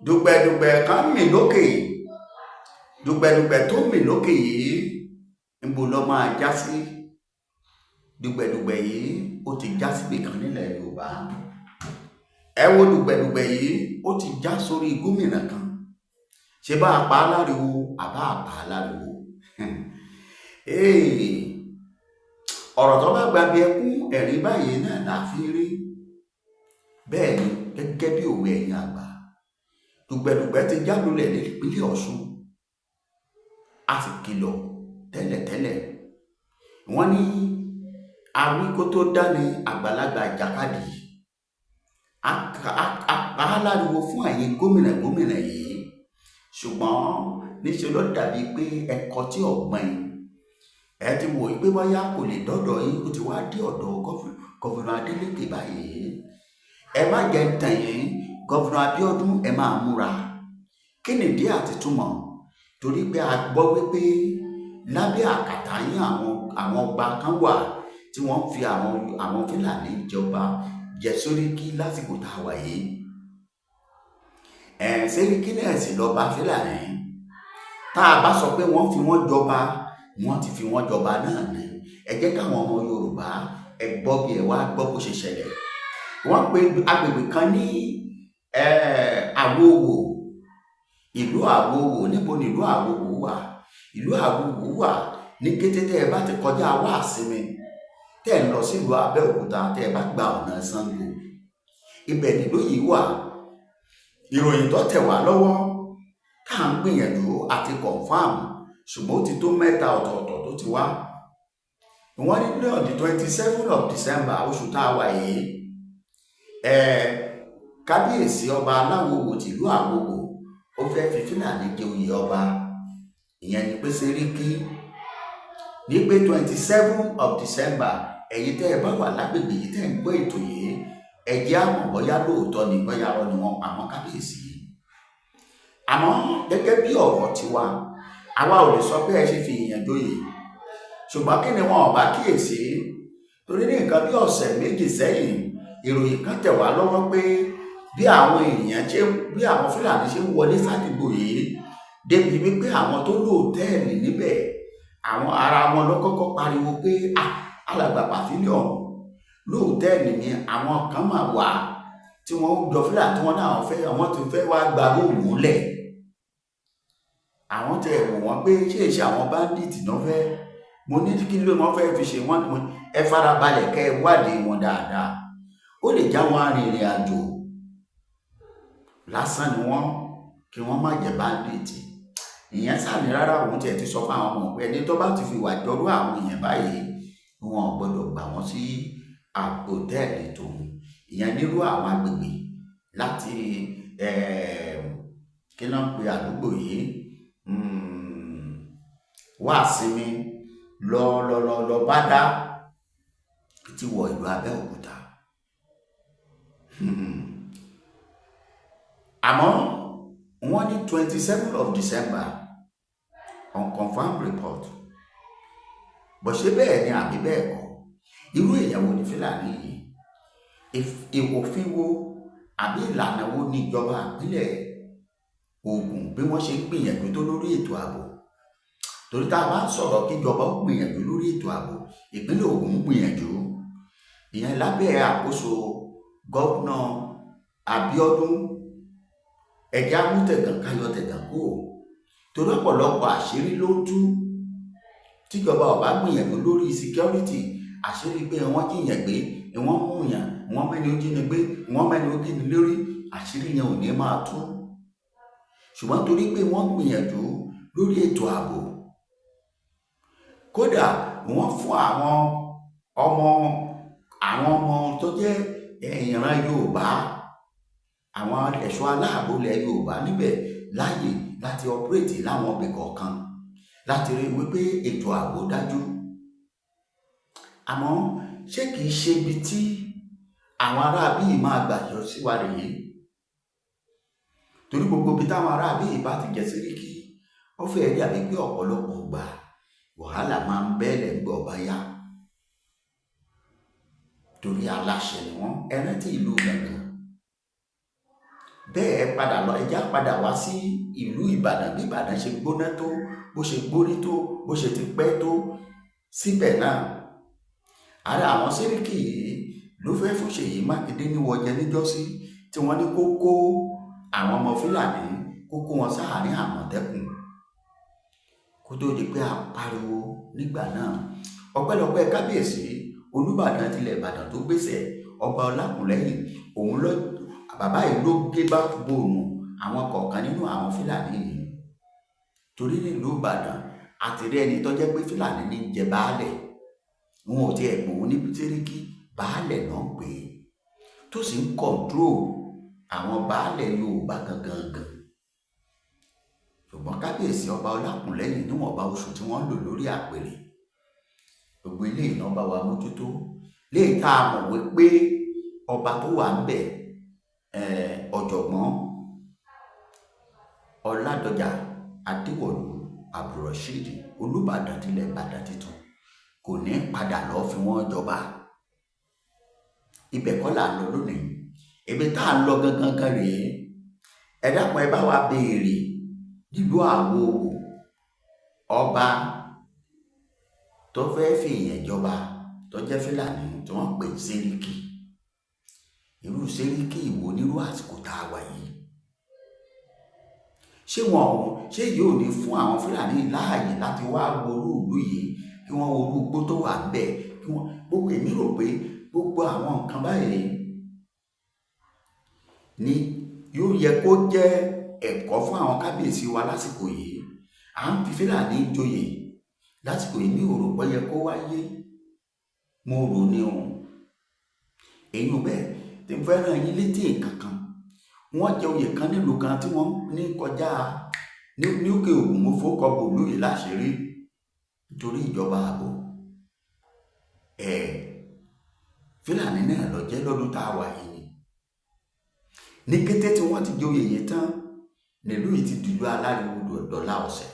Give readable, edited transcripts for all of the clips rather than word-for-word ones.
Dùgbẹ̀dùgbẹ̀ kan mì lókè. Dùgbẹ̀dùgbẹ̀ tó mì lókè yìí, níbo ló máa já sí? Dùgbẹ̀dùgbẹ̀ yìí, ó ti já síbì kan nílẹ̀ Yorùbá. Ẹ wo dùgbẹ̀dùgbẹ̀ yìí, ó ti já sórí gómìnà kan. Ṣé bá a pa á láriwo àbá a pa á láriwo? Ọ̀rọ̀ tó bá gba bí ẹkún ẹ̀rín báyìí náà là fi rí. Bẹ́ẹ̀ ni, gẹ́gẹ́ bí òwe ẹ̀yin àgbà, dùgbẹ̀dùgbẹ̀ ti já lulẹ̀ nípínlẹ̀ Ọ̀ṣun. A sì kìlọ̀ tẹ́lẹ̀tẹ́lẹ̀. Wọ́n ní awí kó tó dání àgbàlagbà ìjàkadì. A pa á láriwo fún ẹ̀yin gómìnà gómìnà yìí. Ṣùgbọ́n níṣe ló dàbí pé ẹ̀kọ́ tí ọ̀gbìn ẹ ti wò pé bóyá kò lè dọ́dọ̀ yín, ó ti wá dé ọ̀dọ̀ Governor Adeleke báyìí. Ẹ má jẹ́ ń tàn yín, Governor Abiodun, ẹ máa múra. Kí nìdí àti túmọ̀? Torí pé a gbọ́ wípé lábẹ́ àkàtà yín, àwọn ọba kan wà tí wọ́n fi àwọn Fúlàní jọba jẹ Sẹ́ríkí lásìkò tá a wà yìí. Ẹ̀ Sẹ́ríkí náà sì lọ́ba Fúlàní. Tá a bá sọ pé wọ́n fi wọ́n jọba, wọ́n ti fi wọ́n jọba náà ni. Ẹ jẹ́ káwọn ọmọ Yorùbá ẹ gbọ́ bí ẹ wá gbọ́ bó ṣe ṣẹlẹ̀. Wọ́n pe agbègbè kan ní Àwòwò, ìlú Àwòwò. Níbo ni ìlú Àwòwò wà? Ìlú Àwòwò wà ní kété tẹ́ ẹ bá ti kọjá Wáàsímì, tẹ́ ẹ ń lọ sílùú Abẹ́òkúta, tẹ́ ẹ bá gba ọ̀nà Ṣàngó, ibẹ̀ nílùú yìí wà. Ìròyìn tó tẹ̀ wá lọ́wọ́ tá à ń gbìyànjú àti confirm, ṣùgbọ́n ó ti tó mẹ́ta ọ̀tọ̀ọ̀tọ̀ tó ti wá. Wọ́n ní on the 27 of December, oṣù tá a wà yìí, kábíyèsí ọba Aláwòwò tìlú Àwòwò, ó fẹ́ fi Fúlàní jẹ oyè ọba. Ìyẹn ni pé Sẹ́ríkí ní pé 27 of December. Ẹ̀yin tẹ́ ẹ bá wà lágbègbè yìí, tẹ́ ẹ ń gbọ́ ètò yìí, ẹ jẹ́ á mọ̀ bóyá lóòótọ́ ni, bóyá irọ́ ni wọ́n pa mọ́ kábíyèsí. Àmọ́ gẹ́gẹ́ bí ọ̀rọ̀ tiwa, àwa ò lè sọ pé ẹ ṣe fi èèyàn joyè. Ṣùgbọ́n kí ni wọn ò bá kíyèsí? Torí ní nǹkan bí ọ̀sẹ̀ 2 sẹ́yìn, ìròyìn kan tẹ̀ wá lọ́wọ́ pé bí àwọn èèyàn ṣe, bí àwọn Fúlàní ṣe ń wọlé sádùúgbò yìí, débi wípé àwọn tó lóòtẹ́ẹ̀lì níbẹ̀, àwọn ará wọn ló kọ́kọ́ pariwo pé, "Ah, alàgbà Pavilion, lóòtẹ́ẹ̀lì ni àwọn kan máa wà tí wọ́n jọ Fúlàní, tí wọ́n náà fẹ́, àwọn ti fẹ́ wá gba room lẹ̀." Àwọn tẹ wò wọ́n pé ṣé ìṣe àwọn bandit náà fẹ́. Mo ní kí ló wọ́n fẹ́ fi ṣe wọ́n? Ẹ farabalẹ̀ kẹ́ ẹ wádìí wọn dáadáa. Ó lè já wọn arìnrìn àjò lásán ni wọ́n, kí wọ́n má jẹ́ bandit. Ìyẹn sàní rárá, òun tiẹ̀ ti sọ fún àwọn ọmọ pé ẹni tó bá ti fi wà jọrú àwọn èèyàn báyìí, wọn ò gbọdọ̀ gbà wọ́n sí hòtẹ́ẹ̀lì tòun. Ìyẹn nírú àwọn agbègbè láti kí náà ń pe àdúgbò yìí, wá sinmi lọ lọ lọ lọ bá dá tí wọ ìlú Abẹ́òkúta. Àmọ́ wọ́n ní 27 of December, unconfirmed report bó ṣe bẹ́ẹ̀ ni àbí bẹ́ẹ̀ kọ́. Irú èèyàn wo ni Fúlàní yìí? Òfin wo àbí ìlànà wo ni ìjọba ìpínlẹ̀ Ògùn, bí wọ́n ṣe ń gbìyànjú tó lórí ètò ààbò? Torí tá a bá ń sọ̀rọ̀ kíjọba ó gbìyànjú lórí ètò ààbò, ìpínlẹ̀ Ògùn ń gbìyànjú. Ìyẹn lábẹ́ àkóso Governor Abíọ́dún. Ẹ̀jẹ̀ amútẹ̀gàn káyọ̀ tẹ̀gàn kú ò, torí ọ̀pọ̀lọpọ̀ àṣírí ló tú. Tíjọba ò bá gbìyànjú lórí security, àṣírí pé wọ́n jíyàn gbé, wọ́n mú yàn, wọ́n mẹ́ni ó jíni gbé, wọ́n mẹ́ni ó gíni lórí, àṣírí yẹn ò ní máa tú. Ṣùgbọ́n torí pé wọ́n gbìyànjú lórí ètò ààbò, kódà wọ́n fún àwọn ọmọ tó jẹ́ ìran Yorùbá, àwọn ẹ̀ṣọ́ aláàbò ilẹ̀ Yorùbá níbẹ̀ láàyè láti operate láwọn ibì kọ̀ọ̀kan láti rí wípé ètò ààbò dájú. Àmọ́ ṣé kìí ṣe ibi tí àwọn ará bíi máa gbà yọ sí wa rèé? Torí gbogbo ibi táwọn ará bíi bá ti jẹ Sẹ́ríkí, ó fẹ́ẹ́ dàbí pé ọ̀pọ̀lọpọ̀ gbà wàhálà máa ń bẹ́ẹ̀lẹ̀ ń gbọ́ bá yá, torí aláṣẹ ni wọ́n. Ẹ rántí ìlú Gbọ̀ngàn. Bẹ́ẹ̀ padà lọ, ẹjá padà wá sí ìlú Ìbàdàn. Bí Ìbàdàn ṣe gbóná tó, bó ṣe gbórí tó, bó ṣe ti pẹ́ tó, síbẹ̀ náà ara àwọn sẹ́ríkì yìí ló fẹ́ fún Ṣèyí Mákindé ní wọjẹ níjọ́sí, tí wọ́n ní kó kó àwọn ọmọ Fúlàní, kó kó wọn sáàárín Àmọ̀tẹ́kùn, kó tó di pé a pariwo nígbà náà. Ọpẹ́lọpẹ́ kábíyèsí Olúbàdàn tilẹ̀ Ìbàdàn tó gbéṣẹ̀, Ọba Ọlákùnlẹ́yìn, òun ló bàbá yìí ló gé bá bòònù àwọn kọ̀ọ̀kan nínú àwọn Fúlàní yìí. Torí nílùú Ìbàdàn, àti rí ẹni tó jẹ́ pé Fúlàní ní jẹ baálẹ̀, wọn ò tiẹ̀ pè òun ní sẹ́ríkì, baálẹ̀ náà ń pè é, tó sì ń control àwọn baálẹ̀ Yorùbá gangan gan. Ṣùgbọ́n kábíyèsí Ọba Ọlákùnlẹ́yìn, níwọ̀nba oṣù tí wọ́n lò lórí àpèrè, gbogbo ilé iná bá wa mójútó léyìí tá a mọ̀ wípé ọba tó wà ń bẹ̀, ọ̀jọ̀gbọ́n Ọládọjà Adéwọ̀lú Abdulrasheed, Olúbàdàn tilẹ̀ Ìbàdàn tuntun, kò ní padà lọ́ọ́ fi wọ́n jọba. Ibẹ̀ kọ́ là ń lọ lónìí. Ibi tá à ń lọ gangan gan rèé. Ẹ dákun, ẹ bá wa béèrè nílùú Àwòwò, ọba tó fẹ́ fi ìyẹn jọba tó jẹ́ Fúlàní tí wọ́n pè sẹ́ríkì, irú sẹ́ríkì ìwò nírú àsìkò tá a wà yìí? Ṣé wọn ò ṣé yóò ní fún àwọn Fúlàní láàyè láti wá worú ìlú yìí, kí wọ́n worú igbó tó wà ńbẹ̀, kí wọ́n gbogbo? Èmi rò pé gbogbo àwọn nǹkan báyìí ni yóò yẹ kó jẹ́ ẹ̀kọ́ fún àwọn kábíyèsí wa lásìkò yìí. À ń fi Fúlàní joyè lásìkò yìí, mi ò rò pé yẹ kó wáyé. Mo rò ní o. Èyí ò bẹ́ẹ̀ tí mo fẹ́ rán yín létí nǹkan kan. Wọ́n jẹ oyè kan nílùú kan tí wọ́n ní kọjá ní Òkè Ògùn. Mo fowókọ bòlú yìí láṣìírí nítorí ìjọba ààbò ẹ̀. Fúlàní náà lọ jẹ́ lọ́dún tá a wà yìí ni. Ní kété tí wọ́n ti joyè yìí tán, nílùú yìí ti dìlú aláriwo dọ̀la ọ̀sẹ̀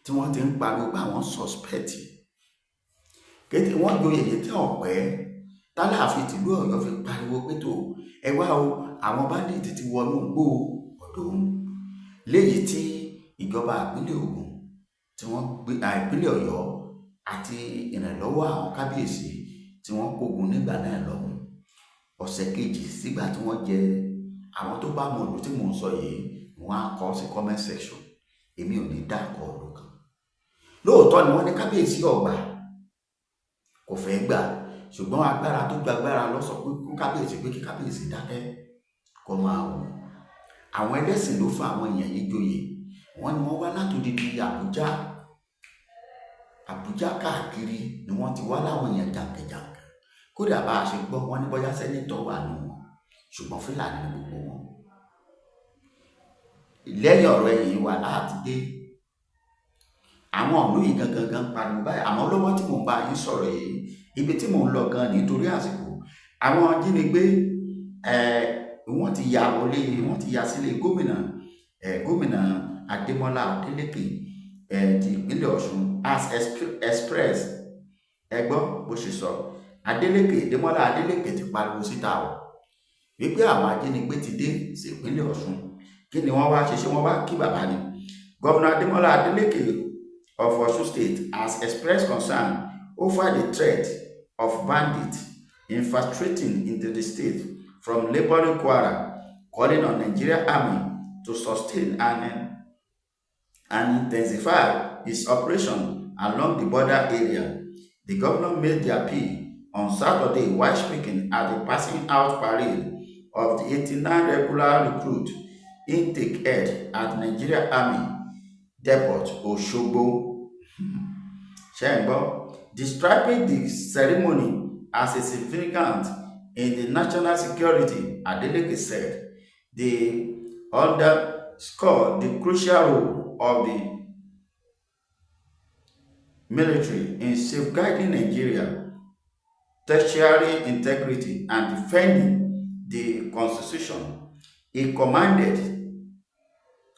tí wọ́n ti ń pariwo pé àwọn suspect. Kété wọ́n joyè yìí tán, ọ̀pẹ́ tálàáfin tìlú Ọ̀yọ́ fi pariwo pé, tó ẹ wá o, àwọn bandit ti wọnú igbó ọ̀dọ̀ òun, léyìí tí ìjọba ìpínlẹ̀ Ògùn tí wọ́n gbé, ìpínlẹ̀ Ọ̀yọ́ àti ìrànlọ́wọ́ àwọn kábíyèsí tí wọ́n kógun nígbà náà lọ́hùn. Ọ̀sẹ̀ kejì sígbà tí wọ́n jẹ, àwọn tó bá mọ ìlú tí mò ń sọ yìí, wọ́n á kọ sí comment section. Èmi ò ní dákọ̀ ọ̀rọ̀ kan. Lóòótọ́ ni wọ́n ní kábíyèsí ọ̀gbà kò fẹ́ gbà, ṣùgbọ́n agbára tó ju agbára lọ sọ pé kún kábíyèsí pé kí kábíyèsí dákẹ́, kó máa wò. Àwọn ẹlẹ́sìn ló fa àwọn èèyàn yìí joyè. Wọ́n ní wọ́n wá látòdìdí Àbújá, Àbújá káàkiri ni wọ́n ti wá, láwọn èèyàn jàǹkànjàǹkàn. Kódà bá a ṣe gbọ́, wọ́n ní bóyá senator wà nù wọn, ṣùgbọ́n Fúlàní ní gbogbo wọn. Lẹ́yìn ọ̀rọ̀ ẹ̀yìn wà láti dé àwọn ìlú yìí gangan gan pariwo báyìí. Àmọ́ lọ́wọ́ tí mò ń bá yín sọ̀rọ̀ yìí, ibi tí mò ń lọ gan nítorí àsìkò, àwọn ajínigbé wọ́n ti ya wọlé, wọ́n ti ya sílé gómìnà, gómìnà Adémọ́lá Adélékè ti ìpínlẹ̀ Ọ̀ṣun has express. Ẹ gbọ́ bó ṣe sọ. Adélékè, Adémọ́lá Adélékè ti pariwo síta o wípé àwọn ajínigbé ti dé sí ìpínlẹ̀ Ọ̀ṣun. Kí ni wọ́n wá ṣe? Ṣé wọ́n wá kí bàbá ni? Governor Adémọ́lá Adélékè of Osun State has expressed concern over the threat of bandits infiltrating into the state from neighboring Kwara, calling on Nigeria Army to sustain and intensify its operation along the border area. The governor made the appeal on Saturday while speaking at the passing out parade of the 89 regular recruit intake held at Nigeria Army Depot, Osogbo. Ṣé ń gbọ́? Describing the ceremony as a significant in the national security, Adeleke said they underscore the crucial role of the military in safeguarding Nigeria territorial integrity and defending the constitution. He commended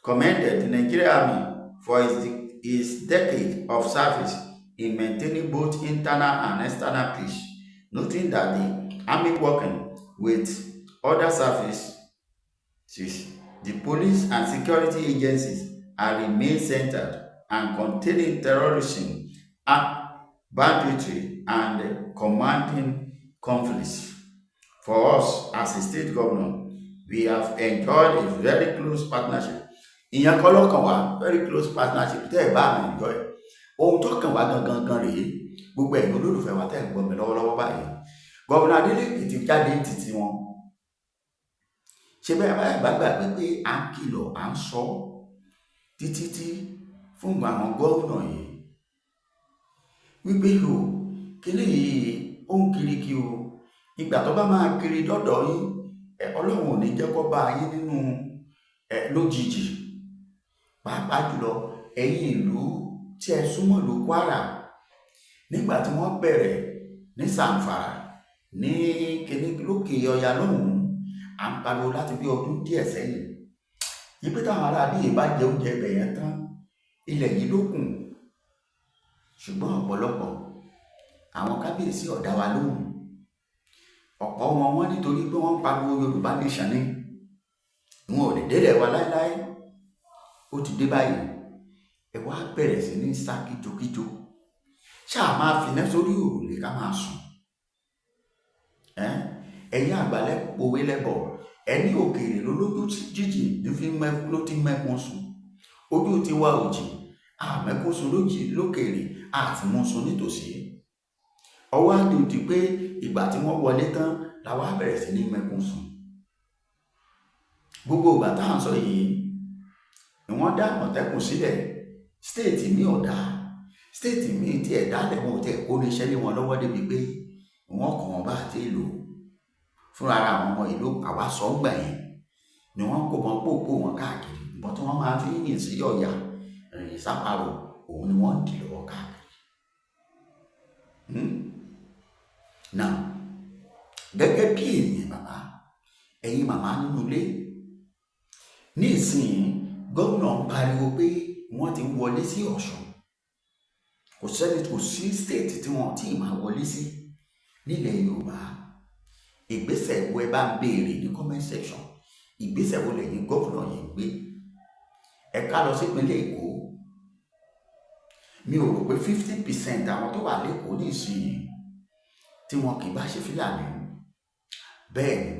the Nigerian Army for its decade of service in maintaining both internal and external peace, noting that the army, working with other services, The police and security agencies are remain centered and containing terrorism and banditry and commanding conflicts. For us as a state governor, we have enjoyed a very close partnership. Ìyẹn kọ́ ló kàn wá, very close partnership tẹ́ ẹ̀ bá enjoy. Ohun tó kàn wá gangan gan rèé, gbogbo ẹ̀yin olólùfẹ́ wa tẹ́ ẹ̀ ń gbọ́ mi lọ́wọ́lọ́wọ́ báyìí. Gómìnà Adeleke ti jáde títí wọn. Ṣé bẹ́ẹ̀ báyìí bá gbàgbé pé à ń kìlọ̀, à ń sọ títí tí fún àwọn gómìnà yìí wípé o kíní yìí ó ń kiri kí o, ìgbà tó bá máa kiri dọ́dọ̀ yín, Ọlọ́run ò ní jẹ́ kó bá yín nínú ẹ lójijì, pàápàá jùlọ ẹ̀yin ìlú tí ẹ súnmọ́ ìlú Kwara. Nígbà tí wọ́n bẹ̀rẹ̀ ní Zamfara, ní kíní lókè Ọya lọ́hùn-ún, à ń pariwo láti bí ọdún díẹ̀ sẹ́yìn yí pé táwọn ará bíi bá jẹ oúnjẹ ibẹ̀ yẹn tán, ilẹ̀ yìí ló kùn. Ṣùgbọ́n ọ̀pọ̀lọpọ̀ àwọn kábíyèsí ọ̀dá wa lóhùn. Ọ̀pọ̀ wọn, wọ́n nítorí pé wọ́n ń pariwo Yorùbá nation ni, wọn ò lè délẹ̀ wa láéláé. Ó ti dé báyìí, ẹ wá bẹ̀rẹ̀ sí ní sá kíjokíjo. Ṣáà máa finá sórí òrùlé ká máa sùn. Ẹ̀yin àgbàlẹ̀ pòwe lẹ́bọ̀, ẹni òkèèrè ló lójú jíjìn ní fi mẹ́kún ló ti mẹ́kún sùn. Ojú ti wá òjì, àmẹ́kún sùn lójì lókèèrè, àti mú sùn nítòsí. Ọwọ́ àdòdì pé ìgbà tí wọ́n wọlé tán la wá bẹ̀rẹ̀ sí ní mẹ́kún sùn. Gbogbo ìgbà tá à ń sọ yìí ni wọ́n dá Àmọ̀tẹ́kùn sílẹ̀. State mi ò dá, state mi tiẹ̀ dálẹ̀, wọn ò tiẹ̀ kó ní iṣẹ́ lé wọn lọ́wọ́ débi pé wọ́n kàn wọ́n bá àti èlò fúnra ara àwọn ọmọ ìlú. Àwa sọ ń gbà yẹn ni wọ́n kó wọn pòpò wọn káàkiri. Ìbọn tí wọ́n máa fi ń yìn sí ọ̀yà rìn sápárò, òun ni wọ́n ń dì lọ́wọ́ káàkiri. Now, gẹ́gẹ́ bí ènìyàn, bàbá, ẹ̀yin màmá nínú ilé, ní ìsìn gómìnà ń pariwo pé wọ́n ti wọlé sí Ọ̀ṣun. Kò sẹ́ni, kò sí state tí wọ́n ti máa wọlé sí nílẹ̀ Yorùbá. Ìgbésẹ̀ wo, ẹ bá ń béèrè ní comment section, ìgbésẹ̀ wo lẹ́yìn gómìnà yìí ń gbé? Ẹ ká lọ sí ìpínlẹ̀ Èkó. Mi ò rò pé 50% àwọn tó wà lẹ́kọ̀ọ́ nísìnyí tí wọn kì í bá ṣe Fúlàní. Bẹ́ẹ̀ ni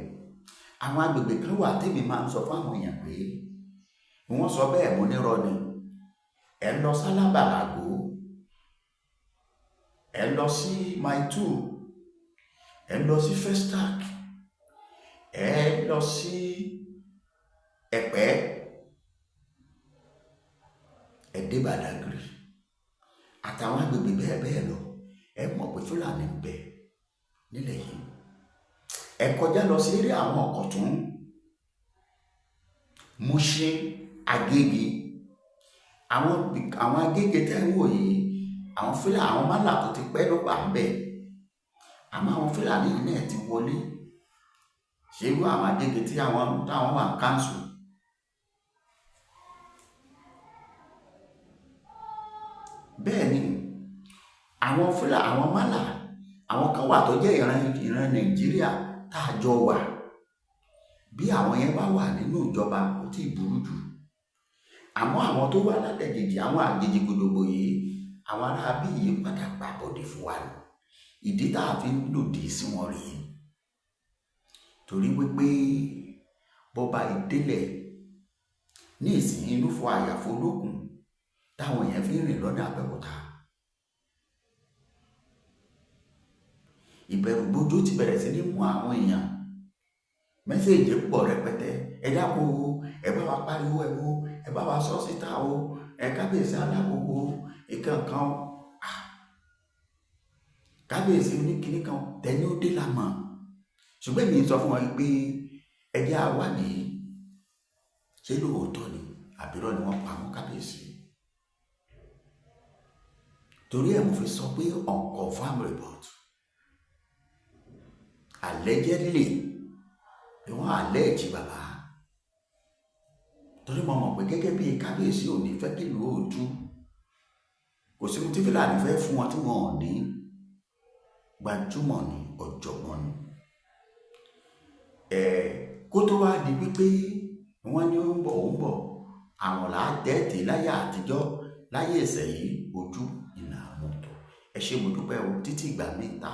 àwọn agbègbè kan wà tèmi máa ń sọ fún àwọn èèyàn pé wọ́n sọ bẹ́ẹ̀, mo nírọ́ ni. Ẹ lọ sálábàlágò, ẹ lọ sí Mile 2, ẹ lọ sí Festac, ẹ lọ sí Ẹ̀pẹ́, ẹ dé Badagry àtàwọn agbègbè bẹ́ẹ̀ bẹ́ẹ̀ lọ, ẹ mọ̀ pé Fúlàní ń bẹ nílẹ̀ yìí. Ẹ kọjá lọ sí eré àwọn Ọ̀kọ̀tún, Mushin, Agége. Àwọn Agége tẹ́ ń wò yìí, àwọn Fúlàní, àwọn málà tó ti pẹ́ ló wà ń bẹ̀, àmọ́ àwọn Fúlàní yìí náà ti wọlé. Ṣé irú àwọn Agége tí àwọn táwọn wà ń council. Bẹ́ẹ̀ ni àwọn Fúlàní, àwọn málà, àwọn kan wà tó jẹ́ ìran Nàìjíríà tá a jọ wà. Bí àwọn yẹn bá wà nínú ìjọba, kò tí ì burú jù. Àmọ́ àwọn tó wá látẹ̀jèjì, àwọn àjèjì gbogbo yìí, àwọn ará bí yìí padà gbàbọ̀dè fún wa ni. Ìdí tá a fi ń lòdì sí wọn rèé, torí wípé bọ́ba ìdílẹ̀ ní ìsìn inú fún àyàfó lókun táwọn èèyàn fi ń rìn lọ́nà Abẹ́òkúta. Ìbẹ̀rùbojo ti bẹ̀rẹ̀ sí ní mú àwọn èèyàn. Message pọ̀ rẹpẹtẹ. Ẹ dákun o, ẹ bá wa pariwo ẹ o, ẹ bá wa sọ síta o, ẹ kábíyèsí alákòókò ìkankan o, kábíyèsí oníkíní kan tẹni ó dé la mọ̀. Ṣùgbọ́n èmi sọ fún wọn pé ẹ jẹ́ àwádìí, ṣé lóòótọ́ ni àbírọ́ ni wọ́n pa mọ́ kábíyèsí? Torí ẹ̀ mo fi sọ pé unconfirmed report, allegedly ni wọ́n allege bàbá, torí mo mọ̀ pé gẹ́gẹ́ bí kábíyèsí ò ní fẹ́ kí ìlú ó tú. Kò sí ohun tí Fúlàní fẹ́ fún wọn tí wọn ò ní. Gbajúmọ̀ ni, ọ̀jọ̀gbọ́n ni. Ẹ̀ kó tó wá di wípé Wọ́n ní ó ń bọ̀, ó ń bọ̀. Àwọn là á dẹ́ẹ̀tì láyé àtijọ́, láyé ìsẹ̀yìí, ojú ìlà àmútọ̀. Ẹ ṣé, mo dúpẹ́ o, títí ìgbà míì tá.